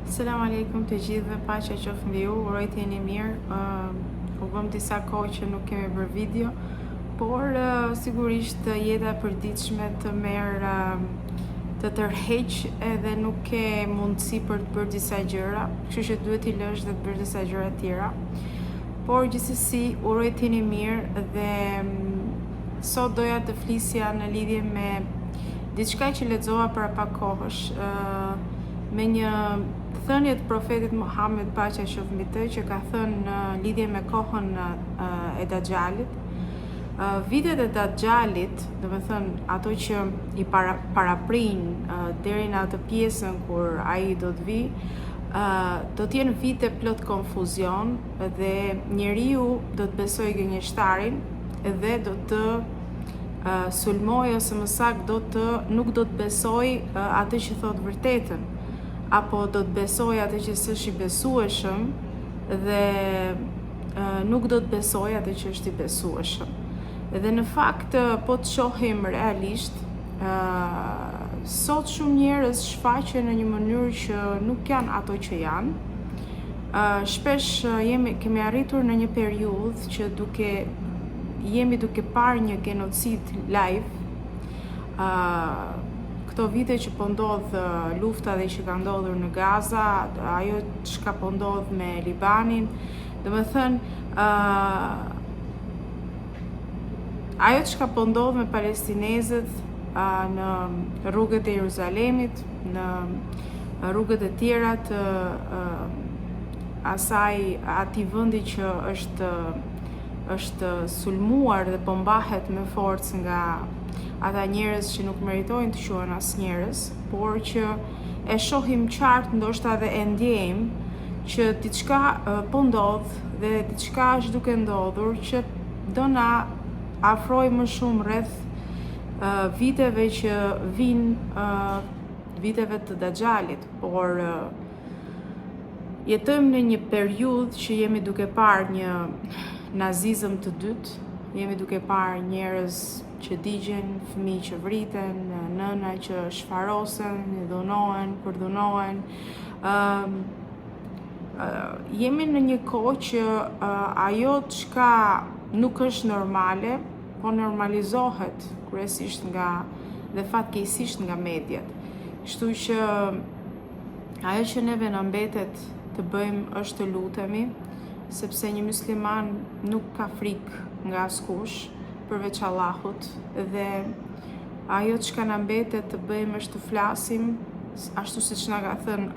Selam aleikum të gjithëve, paqja qoftë mbi ju, uroj të jeni mirë. Uh, u bëmë disa kohë që nuk kemi bërë video, por uh, sigurisht jeta e përditshme të merr uh, të tërheq edhe nuk ke mundësi për të bërë disa gjëra, kështu që duhet t'i lësh dhe të bësh disa gjëra të tjera. Por gjithsesi, uroj të jeni mirë dhe sot doja të flisja në lidhje me diçka që lexova para pak kohësh, ë me një thënie të profetit Muhammed paqja qoftë mbi të që ka thënë në lidhje me kohën e Daxhalit. Vitet e Daxhalit, domethënë ato që i para, paraprijnë deri në atë pjesën kur ai do të vijë, do të jenë vite plot konfuzion dhe njeriu do të besojë gënjeshtarin dhe do të sulmojë ose më saktë do të nuk do të besojë atë që thotë vërtetën apo do të besojë atë që s'është i besueshëm dhe nuk do të besojë atë që është i besueshëm. Dhe në fakt po të shohim realisht, sot shumë njerëz shfaqen në një mënyrë që nuk janë ato që janë. Shpesh jemi kemi arritur në një periudhë që duke jemi duke parë një genocid live. Këto vite që po ndodh lufta dhe që ka ndodhur në Gaza, ajo çka po ndodh me Libanin, domethënë ajo çka po ndodh me palestinezët në rrugët e Jeruzalemit, në rrugët e tjera të asaj atij vendi që është është sulmuar dhe po mbahet me forcë nga ata njerëz që nuk meritojnë të quhen as njerëz, por që e shohim qartë ndoshta edhe e ndjejmë që diçka po ndodh dhe diçka është duke ndodhur që do na afrojë më shumë rreth viteve që vijnë viteve të Daxhalit, por jetojmë në një periudhë që jemi duke parë një nazizëm të dytë, jemi duke parë njerëz që digjen, fëmijë që vriten, nëna që shfarosen, dhunohen, përdhunohen. Ëm jemi në një kohë që ajo çka nuk është normale, po normalizohet kryesisht nga dhe fatkeqësisht nga mediat. Kështu që ajo që neve na mbetet të bëjmë është të lutemi, sepse një musliman nuk ka frikë nga askush përveç Allahut dhe ajo çka na mbetet të bëjmë është të flasim ashtu siç na ka thënë.